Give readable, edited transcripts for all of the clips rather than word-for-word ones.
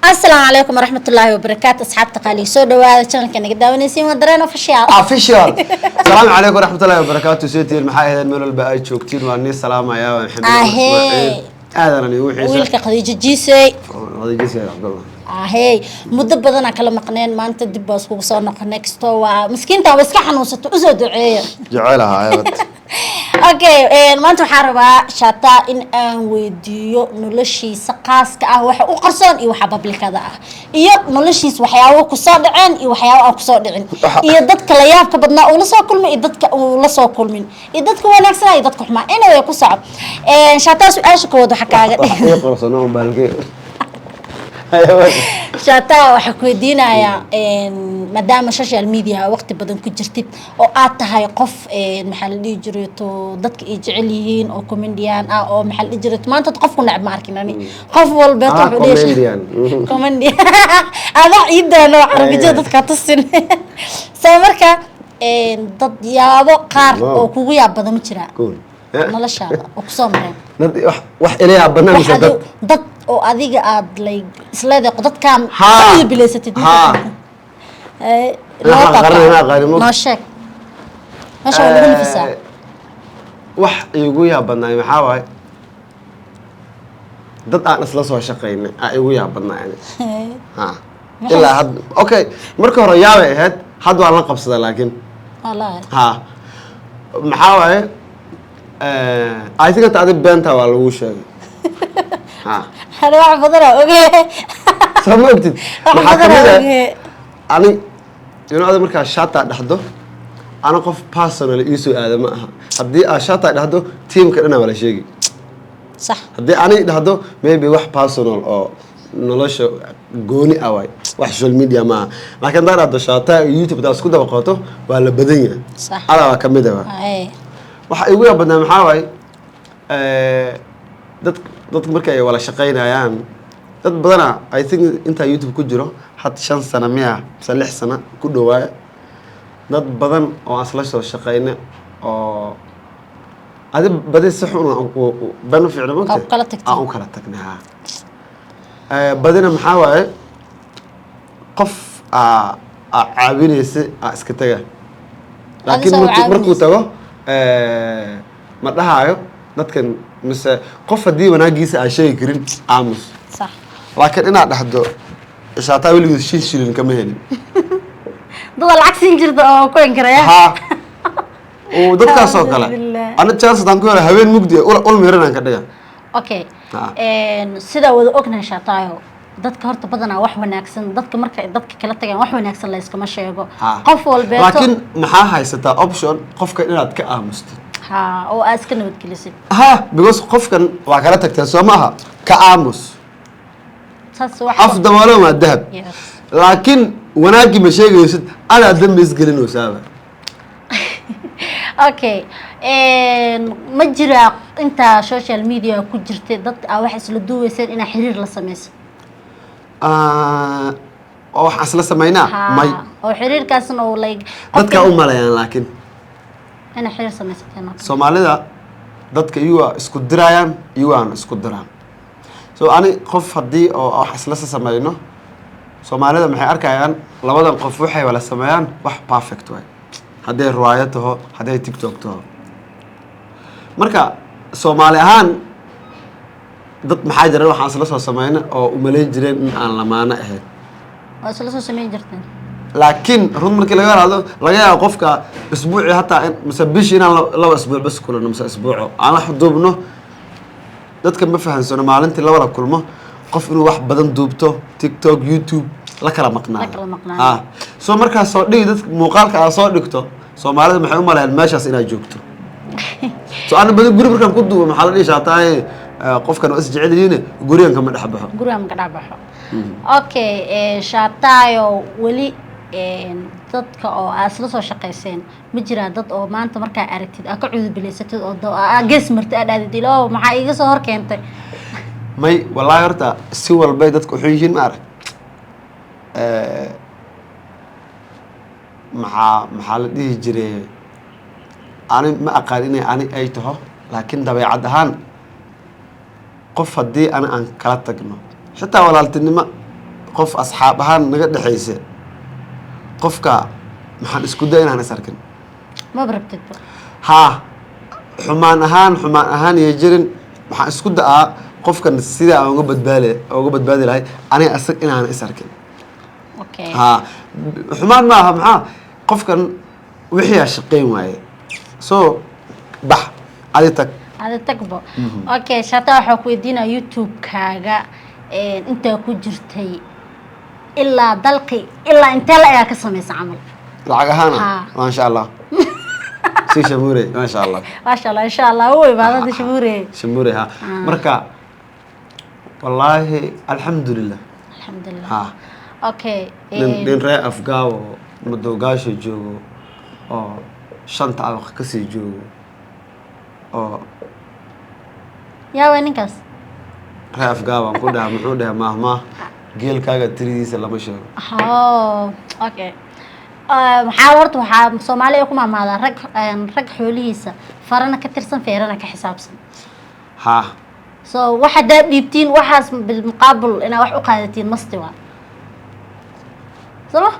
Asalaamu calaykum waraxmatullaahi wabarakaatu. Asxaabta qaaliga, soo dhawaada. Channelka naga daawanaysiin waa Dareen Official. Official. Salaamu calaykum waraxmatullaahi wabarakaatu. Seetiir, maxaa ahayd? Meel walba ay joogtiin waa nii salaamaya. Waa Maxamed Ahee. Ismaaciil aadan igu xiisa. Wiilka Khadiijo Jiisey. Khadiijo Jiisey Cabdullah. Ahey, muddo badanaa kala maqneen, maanta dib baa iskugu soo noqonay. Kastoo waa miskiinta, waa iska xanuunsato, usoo duceeya. Jecel ahaa. Okay, maanta waxaan rabaa Shaata in aan weydiiyo noloshiisa qaaska ah, waxa u qarsoon iyo waxa publicada ah, iyo noloshiisa waxyaabo kusoo dhaceen iyo waxyaabo aan kusoo dhicin, iyo dadka la yaabka badnaa uu la soo kulmay iyo dadka uu la soo kulmin, iyo dadka wanaagsanaa iyo dadka xumaa. Anyway, ku soco. Shaata, su-aasha koowaad waxa kaaga wax ii qorsano un baalke. Shaata, waxaa ku weydiinayaa, maadaama social media waqti badan ku jirtid oo aad tahay qof, maxaa la dhihi jiray to, dadka ay jecel yihiin oo comedian ah, oo maxaa la dhihi jiray, maanta qofku neceb ma arkin ani. Qof walbeeto wuxuu dhihi comedian. Comedian adaa ciidaano carabijada dadka tusin. So marka dad yaabo qaar oo kugu yaab badan ma jiraa Cool. noloshaada oo kusoo mareen? Dad wax ilayaa badnaa mise wax dad dad oo adiga aad like isleedahay dadkaan Haa. ka bilaysatid. Haa. Waxaan qarinay ma aqaanin, Noo sheeg, meesha waa lagu nafisaa. Wax igu yaab badnaay maxaa waaye? Dad aan isla soo shaqaynay aa igu yaab badnaa yani. Ha, ilaa had okay, marka hore yaabay ahayd, hadda waan la qabsadaa laakiin. Wallaahi. Ha, maxaa waaye, I think hata adi beenta waa lagu sheegay. Ha. Hada wax badanaa oge. Soo ma ogtid? Wax maxaa badanaa kamid ah oge. Ani adi markaa Shata dhexdo, ana qof personal iisoo aada ma aha. Haddii aa Shata dhahdo, teamka dhana waa la sheegi. Haddii ani dhahdo, maybe wax personal oo nolosha gooni ah waay, wax social media maaha. Laakiin haddaan dhahdo Shaata iyo YouTube hadaa isku daba qoto, waa la badan yahay. Adaa waa kamid ah. Waxa igu yaab badnaa maxaa waaye? Dad marka ay wala shaqaynayaan, dad badana, I think intaa YouTube ku jiro had 5 sano miya mise 6 sano ku dhawaaya, dad badan oo aan isla soo shaqayna oo adi badi si xun ban u fiicna Aa, u kala tagteen. Aan u kala tagnay. Ha. Badina maxaa waaye? Qof aa caawinaysa aa iska taga, laakiin soo markuu caawinaysa. tago, ma dhahaayo dadkan mise qof haddii wanaagiisa aa sheegi karin, aamus. Laakiin inaad dhahdo Shaataa weligiis 5 shilin kama helin. Dada lacag siin jirta oo ku inkaraya. Ha, uu dadkaas oo kale. Alhamdulillah. Ana chance haddaan ku helo, habeen mugdi ah, ul miranaan ka dhiga. Okay. Sidaa wada ognahay, Shaataayo, dadka horta badanaa wax wanaagsan, dadka marka dadka kala tagaan, wax wanaagsan la iskama sheego. Qof walbeeto. Laakiin maxaa haysataa option qofka inaad ka aamustid. Ha, oo aad iska nabadgelisid. Ha, because qofkan waa kala tagteen, soo maaha? Ka aamus. Saas wax. Af daboolan waa dahab. Laakiin wanaaggii ma sheegaysid, adaa dambi isgelinaysaaba. Okay, ma jiraa intaa social media ku jirtay dad aa wax isla duuweyseen inaa xiriir la sameyso? Ah, oo waxaan isla samaynaa? May. Oo xiriirkaasna oo like Dadka u malayaan laakiin. Inaa xiriir samaysateen oo kale. Soomaalida dadka iyagaa isku dirayaan, iyagaana isku diraan. So ani qof haddii oo wax isla samayno, Soomaalida maxay arkayaan? Labadan qof waxay wala sameeyaan wax perfect waay, hadday riwaayad taho, hadday TikTok taho. Marka Soomaali ahaan dad maxaa jira waxaan isla soo sameyna oo umalayn jireen in aan lamaano ahayn. Waa isla soo samayn jirteen. Laakiin run markii laga hadlo, laga yaabo qofka isbuucii hataa mise bishii inaan 2 isbuuc bas kulano, mise isbuuco aan wax duubno. Dadka ma fahansano maalintii labada kulmo qof inuu wax badan duubto, TikTok, YouTube, la kala maqnaado. La kala maqnaado. Ha, so markaas soo dhigi dadka muuqaalka aad soo dhigto, Soomaalida maxay u maleeyaan meeshaas inaad joogto? So ana badi guri markaan ku duubo, maxaa la dhihi? Shaataaye, qofkan waa is jecel yihiin, gurigan kama dhex baxo. Guriga ma ka dhex baxo. Okay, Shaataayo, weli dadka oo aad isla soo shaqayseen, ma jiraa dad oo maanta markaa aragtid aad ka cudubilaysatid oo aad gees martid, aad dhahdid, "Ilo maxaa iiga soo hor keentay?" May, wallaahi horta si walbay dadka wuxuu yihiin, ma arag. Maxaa la dhihi jiray? Ani ma aqaan inay ani ay taho, laakiin dabeecad ahaan qof haddii ani aan kala tagno, xitaa walaaltinimo Qof asxaab ahaan naga dhexaysa, qofka maxaan isku day inaan is arkin. Maba rabtidba. Haa, xumaan ahaan, xumaan ahaan iyo jirin, waxaan isku da'aa qofkan sidaa aan uga badbaadi lahay aniga asag inaan is arkin. Haa, xumaan maaha. Maxaa qofkan wixii aa shaqeyn waaye, so bax, adi tag. Adi tagbo. Okay, Shata, waxaa ku weydiinaya YouTube-kaaga intaa ku jirtay ilaa dalqi ilaa intee la egaa ka samaysa camal? Lacag ahaana? Haa. Maasha Allah, si shamuure, maasha Allah. Maasha Allah, insha Allah u imaadada shamuure. Shamuure, ha. Marka wallaahi alxamdulilah. Alxamdulilah. Ha. Nin reer Afgaawo madoogaasha joogo oo shanta abaq kasii joogo oo Yaa way ninkaas? Reer Afgaabaan ku dhaha, muxuu dhaha maahmaah, geelkaaga tiridiisa lama sheego. Oh, okay. Waxaa horta waxaa Soomaaliya ku maamaadaa rag xoolihiisa farana ka tirsan, feerana ka xisaabsan. Ha. So wax haddaad dhiibtiin, waxaas bilmuqaabil inaad wax u qaadatiin masti waa soma.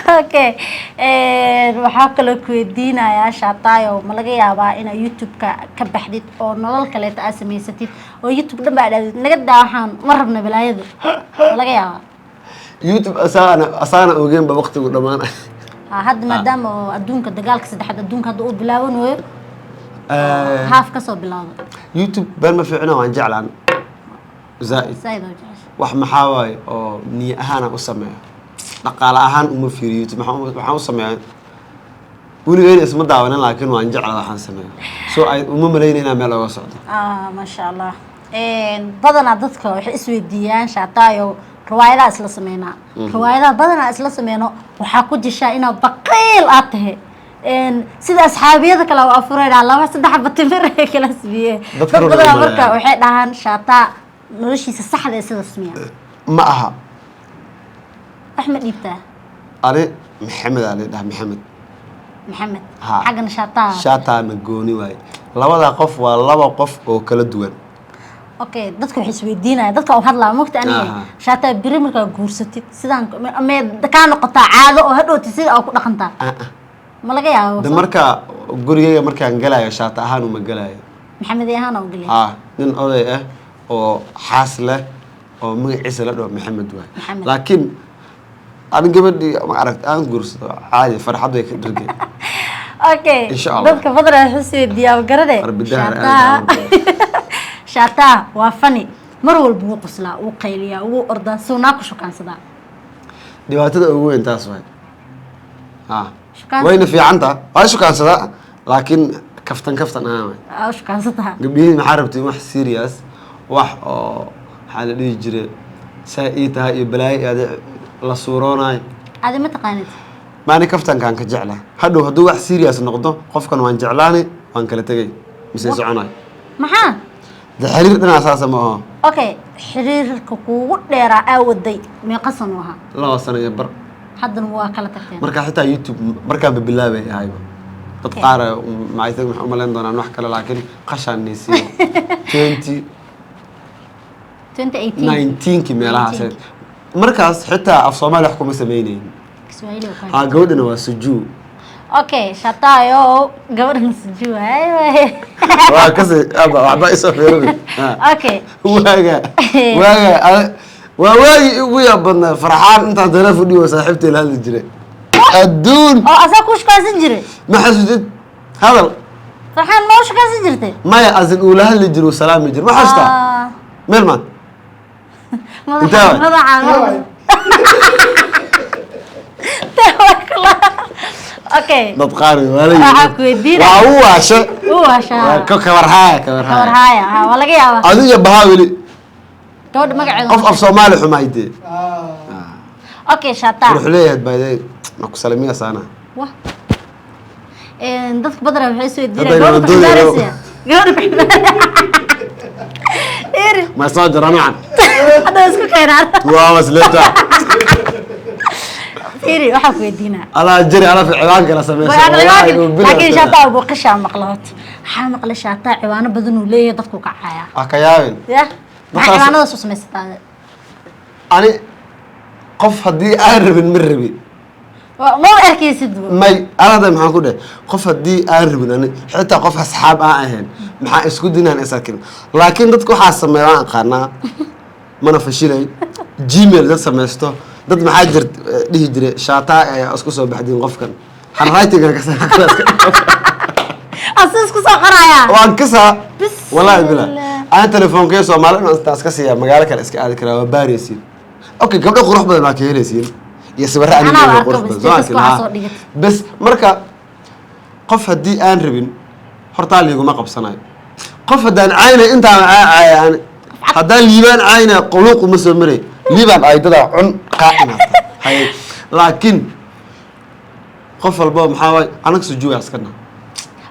Okay, waxaa kaloo ku weydiinayaa, Shaatayo, ma laga yaabaa inaad YouTube-ka ka baxdid oo nolol kaleeta aad samaysatid oo YouTube dhan baa dhahdid, naga daa, waxaan ma rabna balaayada? Ma laga yaabaa? YouTube asaana ogeenba waqtigu dhammaan. Ha, hadda maadaama oo adduunka dagaalka saddexaad adduunka hadda uu bilaabanayo, haaf kasoo bilowda. YouTube been ma fiicna, waan jeclaan zaaid. Zaaid oo jecesha. Wax maxaa waaye oo niye ahaana u sameeyo, dhaqaale ahaan uma fiiriyo YouTube. Waxaan u sameeyaa weligeyna isma daawanin, laakiin waan jecla waxaan sameeyo, so ay uma malayna inaan meel oga socdo. Ah, maasha Allah. Badanaa dadka waxay isweydiiyaan, Shaataayo, riwaayadaha isla sameynaa, riwaayadaha badanaa isla sameyno, waxaa ku jishaa inaad baqiil aad tahay. Sida asxaabiyada kale waa afureynaa laba saddex xaba timir ee kala siiyey. Dadka dad run badanaa uma marka leeyahay. Waxay dhahaan Shaataa noloshiisa saxda ee sidaas miya? Ma aha. Wax ma dhiibtaa? Ani Maxamed aa la dhaha, Maxamed. Maxamed. Ha. Xaggana Shaataa. Shaataana gooni waaye. Labadaa qof waa laba qof oo kala duwan. Okay, dadka waxay isweydiinaya, dadka u hadlaa mogta aniga. Shaataa, beri markaa guursatid, sidaan mee kaa noqotaa caado oo hadhowti sida aa ku dhaqantaa? Ah, ah. Ma laga yaabo? De marka gurigeyga markaan galayo, shaata ahaan uma galayo. Maxamed ahaan oo geliya. Ha, nin oday ah oo xaas leh oo magaciisa la dhaho Maxamed waay. Maxamed. Laakiin ani gabadhii ma aragta aan guursado, caadi farxad way ka dhargay. Insha Allah. Dadka badanaa waxay isweydiiyaa garade. Arbidahar. Shaataa Aad Shaataa waa fani, mar walba wuu qoslaa, wuu qayliyaa, wuu ordaa, suunaa ku shukaansadaa. Dhibaatada ugu weyn taas waay, ha. Wayna fiicantaa, waa shukaansadaa, laakiin kaftan kaftan ahaan waay. Aa shukaansataa. Gabdhihii maxaa rabtiin? Wax serious, wax oo maxaa la dhihi jiray, saa ii tahay iyo balaayo iyo adi la suuroonayo. Adi ma taqaanid. Maani kaftankaan ka jeclaa. Hadhow hadduu wax serious noqdo, qofkan waan jeclaani, waan kala tegay mise soconayo. Maxaa? De xiriir dhinaa saasa ma aho. Okay, xiriirka kuugu dheeraa aa waday meeqa sano ahaa? 2 sano iyo bar. Haddana waa kala tagteen. Marka xitaa YouTube markaanba bilaabay ahayba, dad qaar maxay waxay umalayn doonaan wax kale, laakiin qashaan nisiyo twenty 2018. 19-kii meelahaas. Markaas xitaa af Soomaali wax kuma sameynaynin. Kiswahili waa. Haa, gabadhana waa sujuu. Okay, Shataayo, gabadhan sujuu ay waay. Waa kasi aba waxba isoo fiirinay. Okay. Waaga waa waagii ugu yaab badnaa. Farxaan intaan telefoon dhibo saaxiibtay la hadli jiray adduun. Oo asaa ku shukaansan jiray? Ma xasuustid hadal? Farxaan ma u shukaansan jirtay? Maya, asin uu la hadli jiray, uu salaami jiray, ma xasuustaa? Ah, meel maan madaxa. Intee waay? Madaxa. Tawakkala. Okay. Dad qaar waa la Waxaa ku weydiinaya. Waa u waashe. U waashaa. Waa ka kabarhaaya, kabarhaaya. Kabarhaaya, ha, waa laga yaabaa. Adiga bahaa weli. Gabadha magaceeda? Qof af Soomaali xumaydee. Okay, Shata. Wuxuu leeyahay baydee ma ku salamiya saana. Wah. Dadka badanaa waxay is weydiinayaan Hadda gabadha ku wadooyin xibaaraysa. Gabadha ku xibaaraysa. Iri. Ma soo jaranacan. Hadda way isku keenaan. Waa wasleeta. Iri, waxaa ku weydiinaa. Alaa jiri ala fi ciwaan kala sameysay. Laakiin Shaataa buu qishaa maqla horta. Waxaa maqlay Shaataa ciwaano badan uu leeyahay, dadku ka caaya. Ah, ka yaabin. Ya? Maxaa Markaas- ciwaanadaas u samaysataa? Ani qof haddii aan rabin, ma rabin. Ma u arkaysid bu? May, anada maxaan ku dheh, qof haddii aan rabin ani, xitaa qof asxaab aan ahayn, maxaa isku dinaan is arkin. Laakiin dadka waxaa sameeya waan aqaanaa, mana fashilay. Gmail dad samaysto, dad maxaa jir dhihi jiray shaataa ayaa isku soo baxdiin, qofkan handwriting ka. Asa isku soo qorayaa? Waan kasaa. Bismillah. Wallahi bila ana telefonkee Soomaali inaan intaas ka siiyaa, magaalo kale iska aadi karaa, waa baaraysiin. Okay, gabdho qurux badan waa ka helaysiin iyo sawirro Anaa aniga arko, qurux bas badan soo status arkin. waxaa Haa. soo dhigatay. Bes marka qof haddii aan rabin, hortaa liiguma qabsanayo. Qof haddaan caynay, intaan caaya ani, haddaan Liibaan caynay, quluuq uma soo maray. Liibaan aydada cun qaacina haye. Laakiin qof walbo maxaa waay, anaga sujuuga iskana.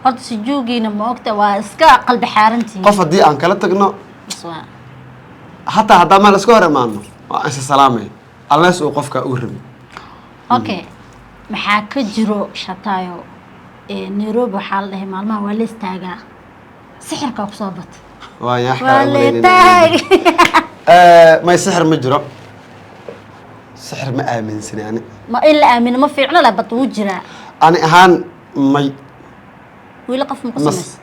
Horta sujuugiina ma ogta, waa iska qalbi xaarantihiin. Qof haddii aan kala tagno, Bas waa. hataa haddaan meel iska hor imaano, waa isa salaamay, unless uu qofka uu rabin. Okay, maxaa ka jiro, Shataayo, Nairobi waxaa la dhahay maalmaha waa la istaagaa, sixirkaa kusoo bata. Waa yaa. Waa la taag. May, sixir ma jiro, sixir ma aaminsani ani. Ma in la aamino ma fiicno leh, bad wuu jiraa. Ani ahaan may. Weli qof ma ku samaysa?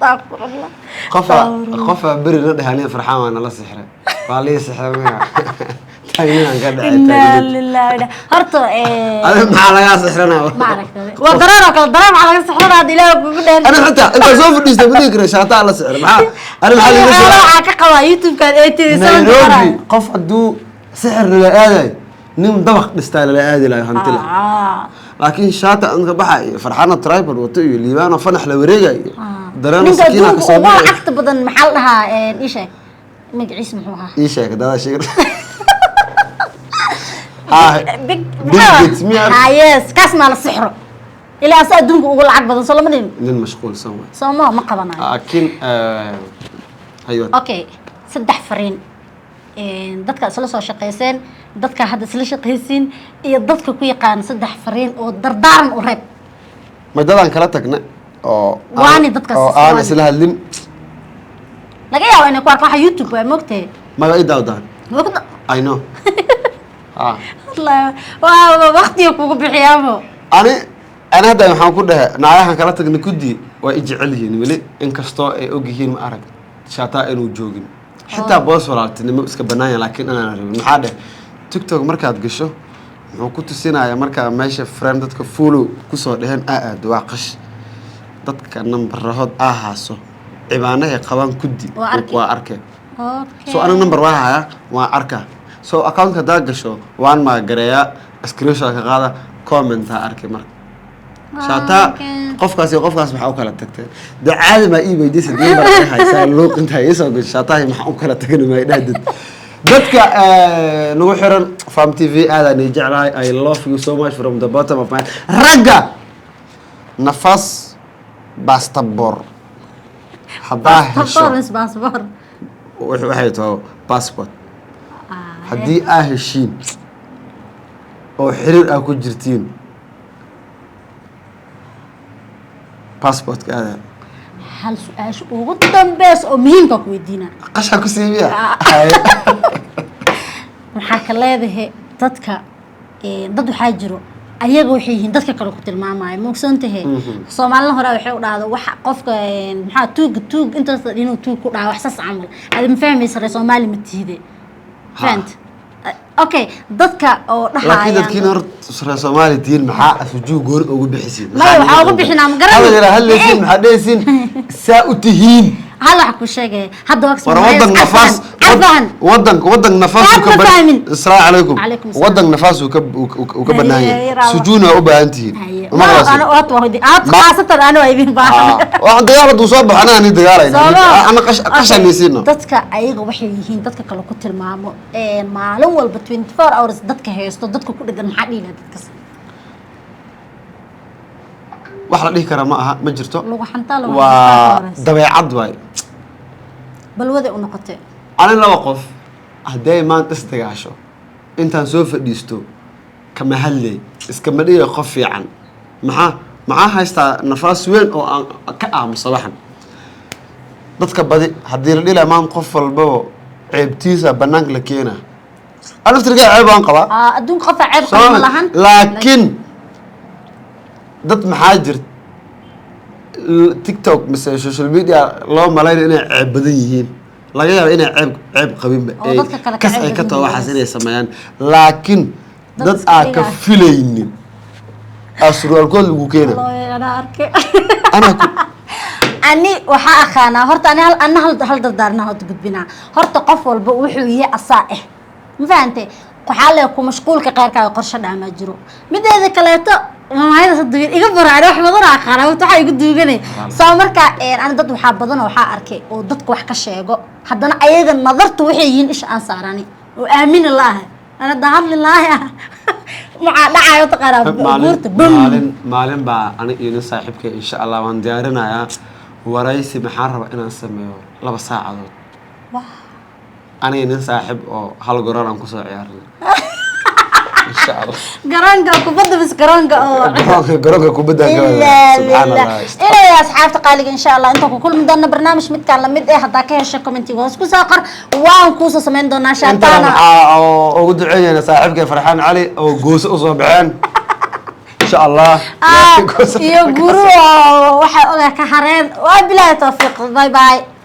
Astaqfirullah. Qofa qofa beri na dheh, aniga Farxaan waa nala sixray, waa lii sixray, miya taagninaan ka dhacay. Inaa taagnin. Lillahi wa horta Adi maxaa lagaa sixranaa? Ma aragtay, waa dareen oo kale, dareen maxaa laga sixranaa hadda Ilaah kugu dheer? Ani xitaa intaan soo fadhiistay ma dhihi kara shaataa la sixray. Maxaa ani maxaa liiga Waxyaalo sixray? Waxaa ka qabaa YouTube-kan 87. Nairobi qof hadduu sixir lala aadayo, nin dabaq dhistaa lala aadi lahayo, hanti leh. Laakiin shaata inka baxa iyo Farxaana tripod wato iyo Liibaano fanax la wareega iyo dareeno Ninka sakiina adduunka kasoo ugu baxay. lacagta badan maxaa la dhahaa? Ii sheeg magaciisa, muxuu ahaa? Ii sheeg dadaa sheeg. Ah, Big Bill Gates miyaa? Ah, yes, kaas maa la sixro ilaa asa adduunka ugu lacag badan, soo lama dhihin? Nin mashquulsan waay. Soo ma qabanayo. Laakiin hayo. Okay, saddex fariin dadka isla soo shaqayseen, dadka hadda isla shaqaysiin iyo dadka ku yaqaan, saddex fariin oo dardaaran u reeb. Ma dadaan kala tagna oo Waani dadkaas, oo aan waani. isla hadlin? Laga yaabo inay ku arkaan waxa YouTube, waa moogtahay. Maga i daawdaan. Moogta. I know, ah. Wallahi waa waqtiga kugu bixiyaabo. Ani hadda waxaan ku dhahay, naagahan kala tagna kuddi waa i jecel yihiin weli, inkastoo ay og yihiin, ma arag, shaataa inuu joogin, xitaa boos walaaltinimo iska bannaan yahay, laakiin inaan rabin. Maxaa dheh, TikTok markaad gasho muxuu ku tusinayaa? Markaa meesha friend dadka follow kusoo dheheen aa aado, waa qash dadka nambarahood aa haaso, cibaanahay qabaan kuddi. Waa arki. Waa arkeen. Okay. So aniga number waa hayaa, waan arkaa. So accountka haddaa gasho, waan maagareeyaa, screenshot ka qaada, comment ha arkay. Marka shaataa qofkaas iyo qofkaas maxaa u kala tagteen? De caadi maa ii weydiisad, number ay haysaa, luuq intaa ii soo gasho, shaatahay maxaa u kala tagin, maa idhahdid. Dadka nagu xiran Fam TV, aadaan ii jeclahay. I love you so much from the bottom of my. Ragga nafas bastabor haddaa hesho. Passport mise passport? Waxay tahay passport. Haddii aa heshiin oo xiriir aa ku jirtiin, passportka aada. Hal su-aasha ugu dambeysa oo muhiimka ku weydiinaa. Qashaa ku siibiya. Maxaa ka leedahay dadka dad waxaa jiro ayaga waxay yihiin dadka kale ku tilmaamayo, ma ogsoon tahay? Soomaalina hore waxay u dhahdo waxa qofka maxaa tuug tuug intaas inuu tuug ku dhaha, wax saas camal. Adi ma fahmaysa, reer Soomaali ma tiide. Fahant? Okay, dadka oo Laakiin dhahayaan dadkiina horta reer Soomaali tihiin, maxaa sujuug gooni ugu bixisiin? Maya, waxaa ugu bixinaa, ma garan- Hadal yara hadlaysiin, maxaa dhehaysiin saa u tihiin? Hal wax ku sheegaya hadda waa. War wadan nafaas Carfan. Wadan nafaas uu ka Waad ma fahmin. Assalaamu calaykum. Calaykum asalaam. Wadan nafaas uu ka banaan Haye, yahay. raawa. Sujuudna waa u baahan tihiin. Ma maqlaysid? Khaasatan ana waa idin baahan. Waxaan dagaal hadduu soo baxo, anaga ni dagaalayna. Ana qashanaysiino. Dadka ayaga waxay yihiin dadka kale ku tilmaamo maalin walba 24 hours dadka haysto, dadka ku dhegan, maxaa dhihi lahaa dadkas? Wax la dhihi karaa ma aha, ma jirto. Lagu xantaa, lagu Waa xantaa. Dabeecad waay. Balwaday u noqotay. Ani laba qof hadday maanta isdagaasho, intaan soo fadhiisto kama hadlay, iskama dhigay qof fiican. Maxaa haystaa nafaas weyn oo aan ka aamusa waxan dadka badi haddii la dhihi lahaa maan qof walbaba. Ceebtiisa banaanka la keena. Ana laftirkay ceeb aan qabaa. Ah, adduunka qofa ceeb qaba ma lahan. Laakiin dad maxaa jir TikTok mise social media loo malaynayo inay ceeb badan yihiin, laga yaabo inay ceeb qabinba. Oo dadka kale ka kas ceeb ay ka badan taho yihiin. Waxaas inay sameeyaan, laakiin dad dad iska aa ka dhigaya. filaynin aa surwaalkood lagu keena. Anaa arkay. Anaa ku Ani waxaa aqaanaa horta, ani hal ana hal dardaarna horta gudbinaa. Horta qof walba wuxuu yahay asaa eh, ma fahante? Waxaa le ku mashquulka qeyrkaaga qorshe dhaamaa jiro. Mideeda kaleeto, mamaayada saduwin iga baro, ani wax badan oo aqaanaa horta waxaa igu duuganay soo marka ani dad waxaa badan oo waxaa arkay oo dadka wax ka sheego, haddana ayaga nadartu waxay yihiin isha aan saarani oo aamini laahay. Ana haddaan hadli lahay maxaa dhacayo, taqaanaa? Maalin buurta bum. Maalin baa ani iyo nin saaxiibkay, insha Allah, waan diyaarinayaa waraysi. Maxaan rabaa inaan sameeyo 2 saacadood aniga nin saaxiib oo hal garoon aan kusoo ciyaarnay, insha Allah. Garoonka kubadda bis garoonka oo Garoonka kubadda ka wada. Ilaa Subxaan billah. Allah. Ilaa asxaabta qaaliga, insha Allah intaan ku kulmi doona barnaamij midkaan lamid eh, haddaa ka hesha commentiga hoos kusoo qor, waan kuusoo samayn doonaa. Intaan Shaataana waxaa oo ugu duceynayna saaxiibkay Farxaan Cali oo gooso usoo baxeen, insha Allah. Ah, Gooso. iyo guru oo waxay ogaa ka hareen. Waa bilaahi tawfiiq, bye bye.